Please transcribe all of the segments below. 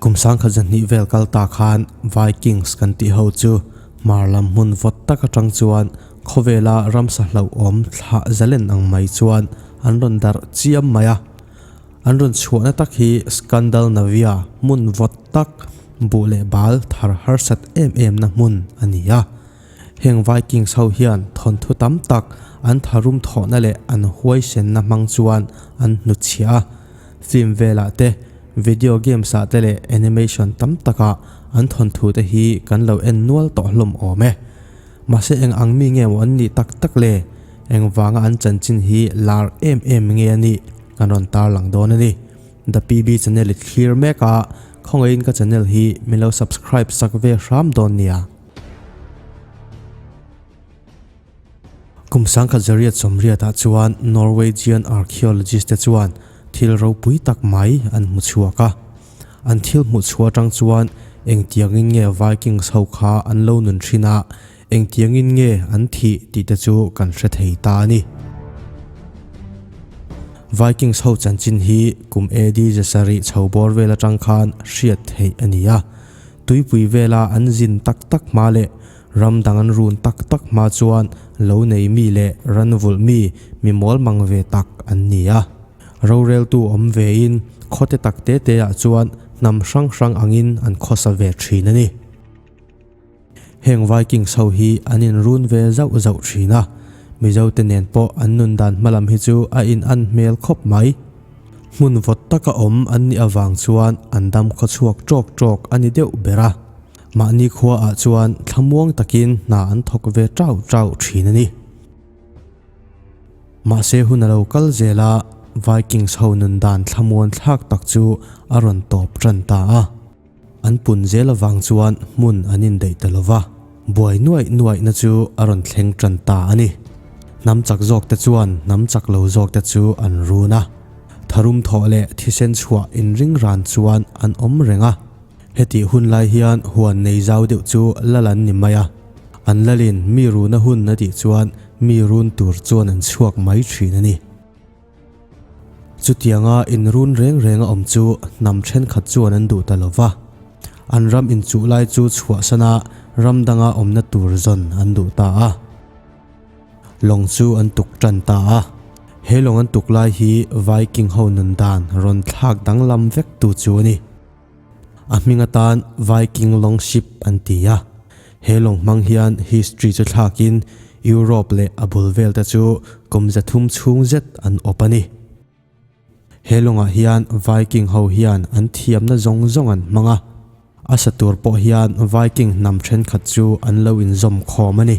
Kum 1200 vel kal ta khan Vikings kan tih ho chu hmar lam hmun vawt tak atang chuan khawvela ramsa hlauhawm thlah zalen ang mai chuan an rawn darh chiam mai a. An rawn chhuahna tak hi Scandalnavia hmun vawt tak buh leh bal thar harsat em em na hmun a ni a. Heng Vikings ho hian thawnthu tam tak an tharum thawhna leh an huaisenna hmang chuan an hnutchhiah a. Film velah te, video games ah te leh animation tam takah an thawnthu te hi kan lo en nual tawh hlawm awm e. Mahse eng ang mi nge maw an nih tak tak le? Engvanga an chanchin hi lar em em nge a nih kan rawn tarlang dawn a ni. The PB channel i thlir mek a, khawngaihin ka channel hi min lo subscribe sak ve hram dawn nia. Kum 1980 ah chuan Norwegian archaeologist te chuan thil ropui tak mai an hmu chhuak a. An thil hmuh chhuah atang chuan engtiangin nge Vikings ho kha an lo nun thin a, engtiangin nge an thih tih te chu kan hre thei ta a ni. Vikings ho chanchin hi kum AD 700 chho bawr vel atang khan hriat theih a ni a. Tuipui vela an zin tak tak hma leh ram dang an run tak tak hma chuan lo nei mi leh ran vulh mi mi mawl mang ve tak an ni a. Roreltu awm vein khawte tak te te ah chuan hnam hrang hrang angin an khawsa ve thin a ni. Heng Vikings ho hi an inrun ve zauh zauh thin a, Mizote nen pawh an nun dan hmalam hi chu a in an hmel khawp mai. Hmun vawt taka awm an nih avang chuan an dam khawchhuak tawk tawk a ni deuh ber a. Mahni khua ah chuan thlamuang takin hna an thawk ve tau tau thin a ni. Mahse hun a lo kal zel a, Vikings ho nun dan thlamuan thlak tak chu a rawn tawp tan ta a. An pun zel avang chuan hmun an indaih ta lo va, buai nuaih nuaihna chu a rawn thleng tan ta a ni. Hnam chak zawkte chuan hnam chak lo zawkte chu an run a, tharum thawh leh thisen chhuah inring ran chuan an awm reng a. Hetih hun lai hian huan nei zau deuh chu lal an ni mai a, an lalin mi runa hun a tih chuan mi run tur chuan an chhuak mai thin a ni. Chutianga inrun reng reng a awm chu hnam thenkhat chuan an duh ta lo va, an ram inchuh lai chu chhuahsana ram danga awmna tur zawn an duh ta a. Lawng chu an tuk tan ta a. He lawng an tuk lai hi Viking ho nun dan rawn thlak danglam vek tu chu a ni. A hming atan Viking Longship an ti a. He lawng hmang hian history chu thlakin Europe leh a bul vel te chu kum 300 chhung zet an awp a ni. He lawngah hian Viking ho hian an thiamna zawng zawng an hmang a. A sa tur pawh hian Viking hnam thenkhat chu an lo inzawm khawm a ni.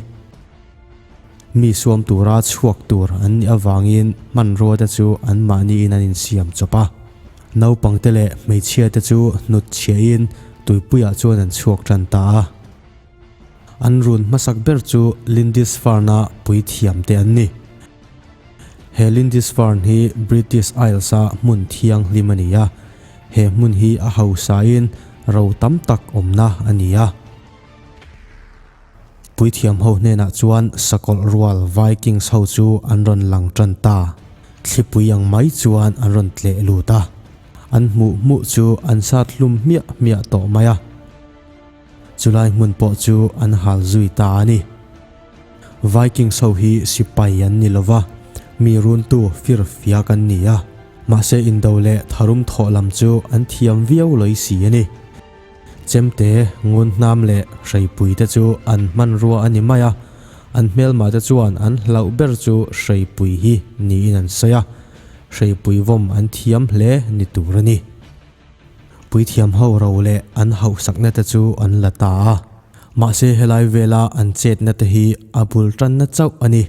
Mi suam tura chhuak tur an nih avangin hmanrua te chu anmahniin an insiam chawp a. Naupangte leh hmeichhia te chu hnut chhiahin tuipuiah chuan an chhuak tan ta a. An run hmasak ber chu Lindisfarne-a puithiamte an ni. He Lindisfarne hi British Isles-a hmun thianghlim a ni a, he hmun hi a hausain ro tam tak awmna a ni a. Puithiam ho hnenah chuan sakawlh rual Vikings ho chu an rawn lang tan ta. Thlipui ang mai chuan an rawn tleh lut a. An hmuh hmuh chu an sat hlum hmiah hmiah tawh mai a. Chulai hmun pawh chu an hal zui ta a ni. Vikings ho hi sipai an ni lova, mi runtu fir fiak an ni a. Mahse indo leh tharum thawh lam chu an thiam viau lawih si a ni. Chemte, ngunhnam leh hreipui te chu an hmanrua a ni mai a, an hmelma te chuan an hlauh ber chu hreipui hi niin an sawi a, hreipui vawm an thiam hle ni tur a ni. Puithiam ho ro leh an hauhsakna te chu an la ta a, mahse helai vela an chetna te hi a bul tanna chauh a ni.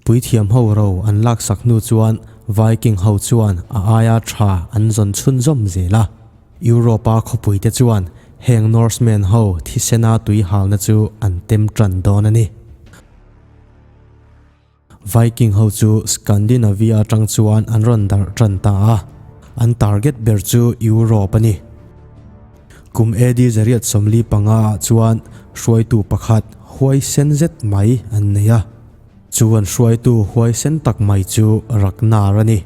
Puithiam ho ro an laksak hnu chuan Viking ho chuan a aia tha an zawn chhunzawm zel a. Europe-a khawpuite chuan heng Norsemen ho thisena tui halna chu an tem tan dawn a ni. Viking ho chu Scandinavia atang chuan an rawn darh tan ta a, an target ber chu Europe a ni. Kum AD 845 ah chuan hruaitu pakhat huaisen zet mai an nei a. Chu an hruaitu huaisen tak mai chu Ragnar a ni.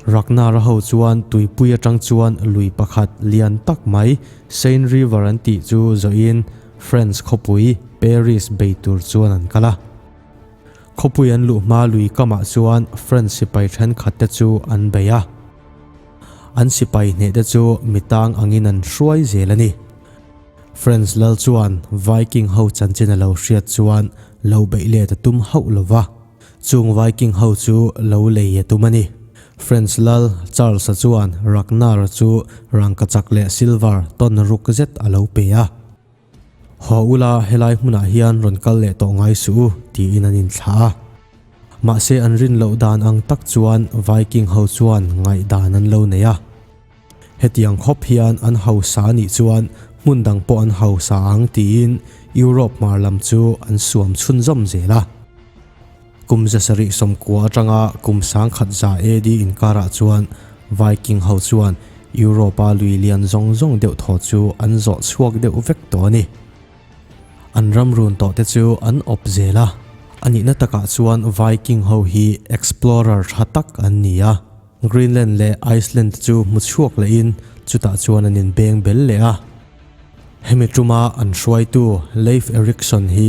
Ragnar-a ho chuan tuipui atang chuan lui pakhat lian tak mai Seine River an tih chu zawhin France khawpui Paris bei tur chuan an kal a. Khawpui an luh hma lui kamah chuan French sipai thenkhat te chu an bei a. An sipai hneh te chu mitang angin an hruai zel a ni. French lal chuan Viking ho chanchin a lo hriat chuan lo beih let a tum hauh lo va. Chung Viking ho chu lo lei a tum a ni. French lal Charles-a chuan Ragnar-a chu rangkachak leh silver tawn ruk zet a lo pe a. Haw ula helai hmunah hian rawn kal leh tawh ngai suh u tiin an inthlah a. Mahse an rin loh dan ang tak chuan Viking ho chuan ngaihdan an lo nei a. Hetiang khawp hian an hausa a nih chuan hmun dang pawh an hausa ang tiin Europe hmar lam chu an suam chhunzawm zel a. Kum 790 atanga kum 10,000 AD inkarah chuan Viking ho chuan Europe-a lui lian zawng zawng deuh thaw chu an zawh chhuak deuh vek tawh a ni. An ram run tawh te chu an awp zel a, a nihna takah chuan Viking ho hi explorer tha tak an ni a. Greenland leh Iceland te chu hmu chhuak lehin chutah chuan an inbeng bel leh a. Hemi tuma an hruaitu Leif Erikson hi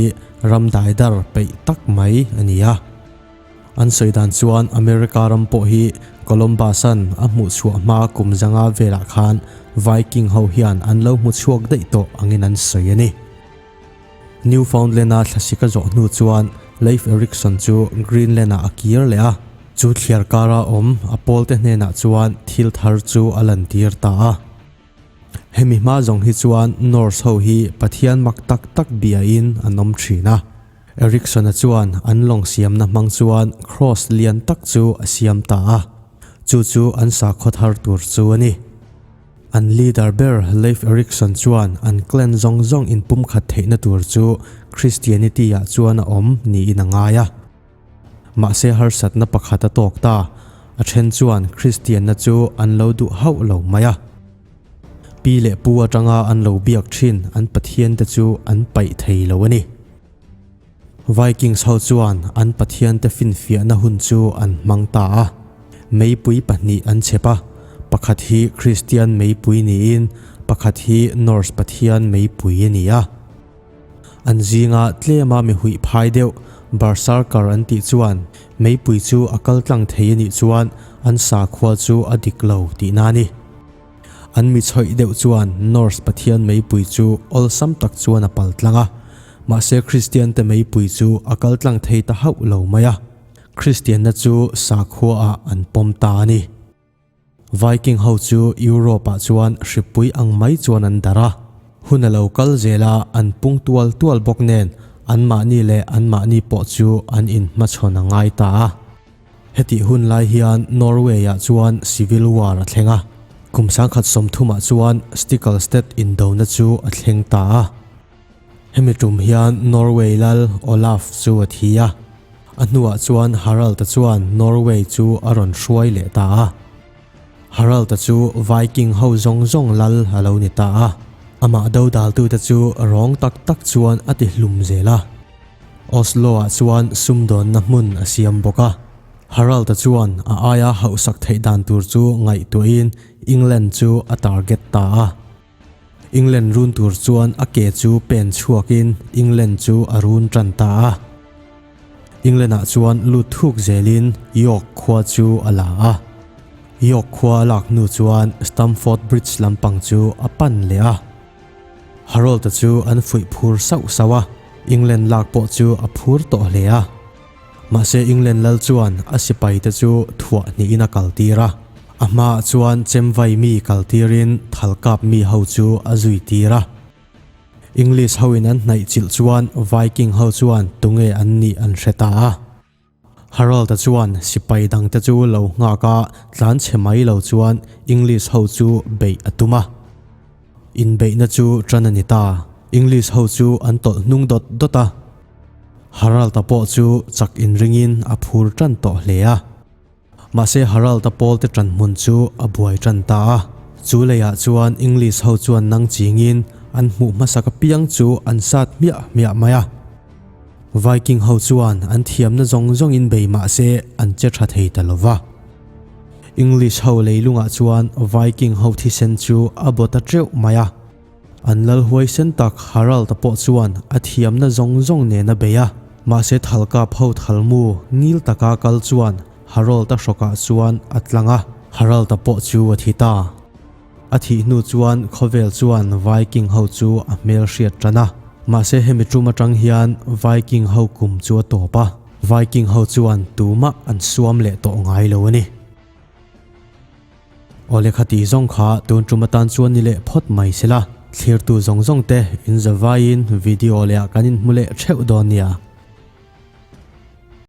ram daidar peih tak mai a ni a. An sawi dan chuan America ram pawh hi Columbus-a'n a hmuh chhuah hma kum zanga velah khan Viking ho hian an lo hmu chhuak daih tawh angin an sawi a ni. Newfoundland-a thlasik a zawh hnu chuan Leif Erikson chu Greenland-ah a kir leh a, chu thliar kara awm a pawlte hnenah chuan thil thar chu a lantir ta a. Hemi hma zawng hi chuan Norse ho hi Pathian mak tak tak biain an awm thin a. Erikson-a chuan an lawng siamna hmang chuan cross lian tak chu a siam ta a, chu chu an sakhaw thar tur chu a ni. An leader ber Leif Erikson chuan an clan zawng zawng inpumkhat theihna tur chu Christianity ah chuan a awm niin a ngai a. Mahse harsatna pakhat a tawk ta, a then chuan Christianna chu an lo duh hauh lo mai a. Pi leh pu atanga an lo biak thin an pathian te chu an paih thei lo a ni. Vikings ho chuan an pathiante finfiahna hun chu an hmang ta a. Meipui pahnih an chhep a, pakhat hi Kristian meipui niin pakhat hi Norse pathian meipui a ni a. An zinga tlema mi huih phai deuh Berserker an tih chuan meipui chu a kal tlang thei a nih chuan an sakhua chu a dik lo tihna a ni. An mi chhawih deuh chuan Norse pathian meipui chu awlsam tak chuan a pal tlang a. Mahse Kristiante meipui chu a kal tlang thei ta hauh lo mai a, Kristianna chu sakhua ah an pawm ta a ni. Viking ho chu Europe ah chuan hripui ang mai chuan an darh a, hun a lo kal zel a an pung tual tual bawk nen anmahni leh anmahni pawh chu an inhmachhawn a ngai ta a. Hetih hun lai hian Norway-ah chuan civil war a thleng a, kum 1030 ah chuan Stiklestad indona chu a thleng ta a. Hemi tum hian Norway lal Olaf chu a thi a, a hnuah chuan Harald-a chuan Norway chu a rawn hruai leh ta a. Harald-a chu Viking ho zawng zawng lal a lo ni ta a, amah dodaltute chu rawng tak tak chuan a ti hlum zel a. Oslo-ah chuan sumdawnna hmun a siam bawk a. Harald-a chuan a aia hauhsak theih dan tur chu ngaihtuahin England chu a target ta a. England run tur chuan a ke chu pen chhuakin England chu a run tan ta a. England-ah chuan lut thuk zelin York khua chu a la a. York khua a lak hnu chuan Stamford Bridge lampang chu a pan leh a. Harold-a chu an fuih phur sauh sauh a, England lak pawh chu a phur tawh hle a. Mahse England lal chuan a sipaite chu thuah hnihin a kaltir a, a hmaah chuan chemvai mi kaltirin thalkap mi ho chu a zui tir a. English hoin an hnaih chilh chuan Viking ho chuan tunge an nih an hre ta a. Harold-a chuan sipai dangte chu lo nghak a, tlan chhe mai lo chuan English ho chu beih a tum a. Inbeihna chu tan a ni ta. English ho chu an tawlh hnung dawt dawt a. Harold-a pawh chu chak inringin a phur tan tawh hle a. Mahse Harold-a pawlte tan hmun chu a buai tan ta a. Chu leiah chuan English ho chuan nang chingin an hmuh hmasak apiang chu an sat hmiah hmiah mai a. Viking ho chuan an thiamna zawng zawngin bei mah se an che tha thei ta lo va. English ho leilungah chuan Viking ho thisen chu a baw ta teuh mai a. An lal huaisen tak Harald-a pawh chuan a thiamna zawng zawng nen a bei a, mahse thalkap ho thalmu ngil taka kal chuan Harold-a hrawkah chuan a tlang a, Harald-a pawh chu a thi ta. A thih hnu chuan khawvel chuan Viking ho chu a hmel hriat tan a, mahse hemi tum atang hian Viking ho kum chu a tawp a, Viking ho chuan tumah an suam leh tawh ngai lo a ni. Aw lehkha tih zawng kha tun tum atan chuan ni leh phawt mai se la, thlirtu zawng zawng te in zavaiin video leh ah kan inhmu leh theuh dawn nia.